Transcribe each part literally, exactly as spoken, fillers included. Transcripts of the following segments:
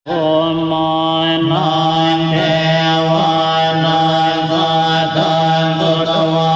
Bhummānaṃ devānaṃ saddaṃ sutvā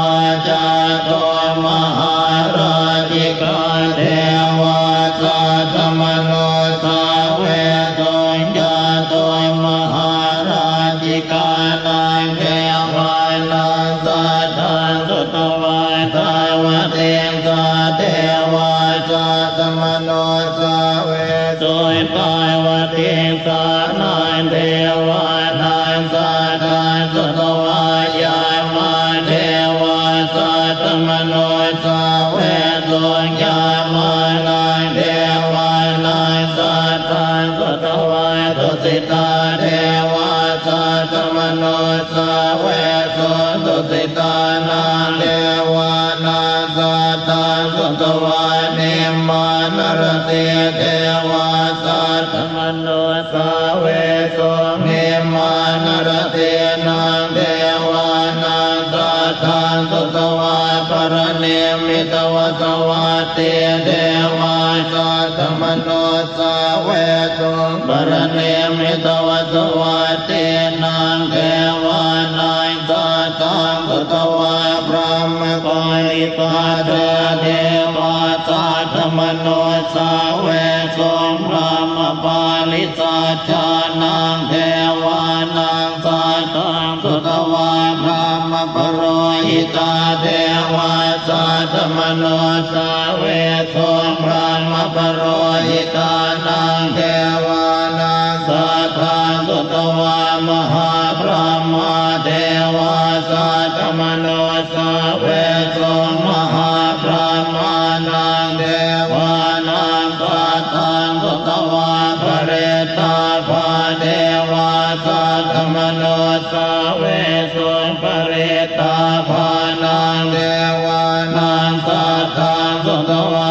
cātummahārājikā devā saddamanussāvesuṃ. Cātummahārājikānaṃ devānaṃ saddaṃ sutvā tāvatiṃsā devā saddamanussāvesuṃ. Tāvatiṃsānaṃ devānaṃ saddaṃ sutvā yāmā devā saddamanussāvesuṃ. Yāmānaṃ devānaṃ saddaṃ sutvā tusitā devā saddamanussāvesuṃ. Tusitānaṃ devānaṃ saddaṃ sutvā nimmānaratī devā saddamanussāvesuṃ. Nimmānaratīnaṃ devānaṃ saddaṃ sutvā paranimmitavasavattī devā saddamanussāvesuṃ. Paranimmitavasavattīnaṃ devānaṃ saddaṃ sutvā brahmapārisajjā devā saddamanussāvesuṃ. Brahmapārisajjānaṃ devānaṃ saddaṃ sutvā brahmapurohitā devā saddamanussāvesuṃ. Brahmapurohitānaṃ devānaṃ saddaṃ sutvā mahābrahmā devā saddamanussāvesuṃ. Mahābrahmānaṃ devānaṃ saddaṃ sutvā parittābhā devā saddamanussāvesuṃ. Parittābhānaṃ devānaṃ saddaṃ sutvā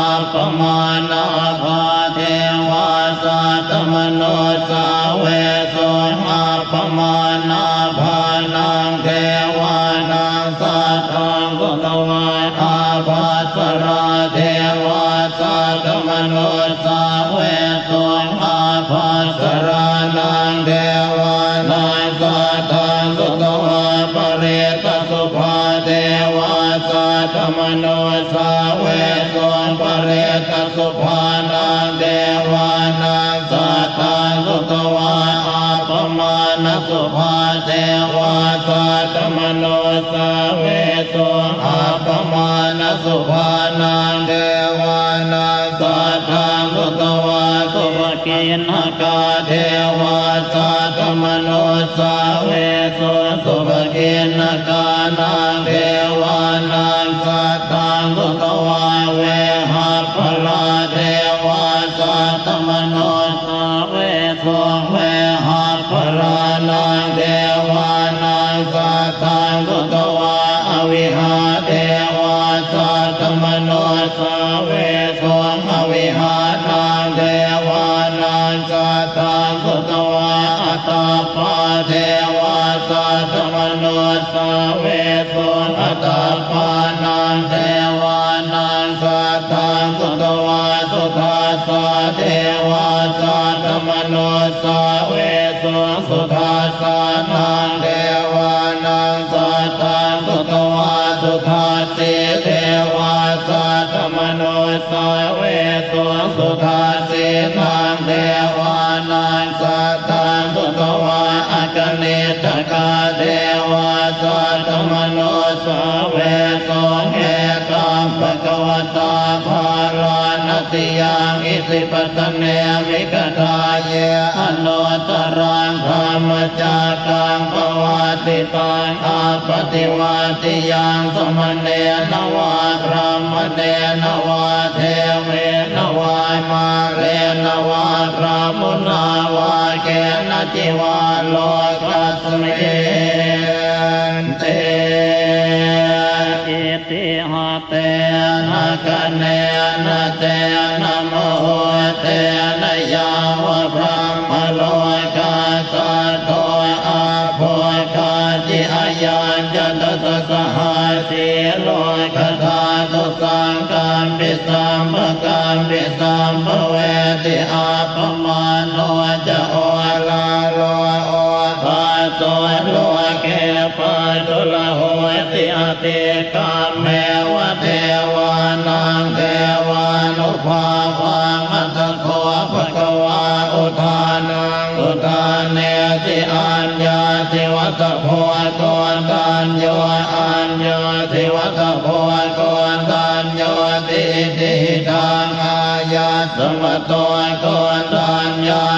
appamāṇābhā devā saddamanussāvesuṃ. Appamāṇābhānaṃ devānaṃ saddaṃ sutvā ābhassarā devā saddamanussāvesuṃ. Ābhassarānaṃ devānaṃ saddaṃ sutvā parittasubhā devā saddamanussāvesuṃ. Parittasubhānaṃ devānaṃ saddaṃ sutvā appamāṇasubhā devā saddamanussāvesuṃ. Appamāṇasubhānaṃ devānaṃ saddaṃ sutvā subhakiṇhakā devā saddamanussāvesuṃ. Subhakiṇhakānaṃ devānaṃ saddaṃ sutvā vehapphalā devā saddamanussāvesuṃ. Vehapphalānaṃ devānaṃ saddaṃ sutvā avihā devā saddamanussāvesuṃ. Avihānaṃ devānaṃ saddaṃ sutvā atappā devā saddamanussāvesuṃ. Atappānaṃ devānaṃ saddaṃ sutvā sudassā devā saddamanussāvesuṃ. Sudassānaṃ devānaṃ saddaṃ sutvā sudassī devā saddamanussāvesuṃ. Sudassīnaṃ devānaṃ saddaṃ sutvā akaniṭṭhakā devā saddamanussāvesuṃ. Etaṃ bhagavatā Bārāṇasiyaṃ Isipatane Migadāye anuttaraṃ dhammacakkaṃ pavattitaṃ appaṭivattiyaṃ samaṇena vā brāhmaṇena vā devena vā mārena vā brahmunā vā kenaci vā lokasminti. Itiha tena khaṇena tena muhuttena yāva brahmalokā saddo abbhuggacchi. Ayañca dasasahassī lokadhātu saṅkampi sampakampi sampavedhi. Appama vāno ca oḷāro obhāso loke pāturahosi atikkammeva devānaṃ devānubhāvaṃ. Atha kho bhagavā udānaṃ udānesi: Aññāsi vata bho koṇḍañño, aññāsi vata bho koṇḍaññoti. Itihidaṃ āyasmato koṇḍaññā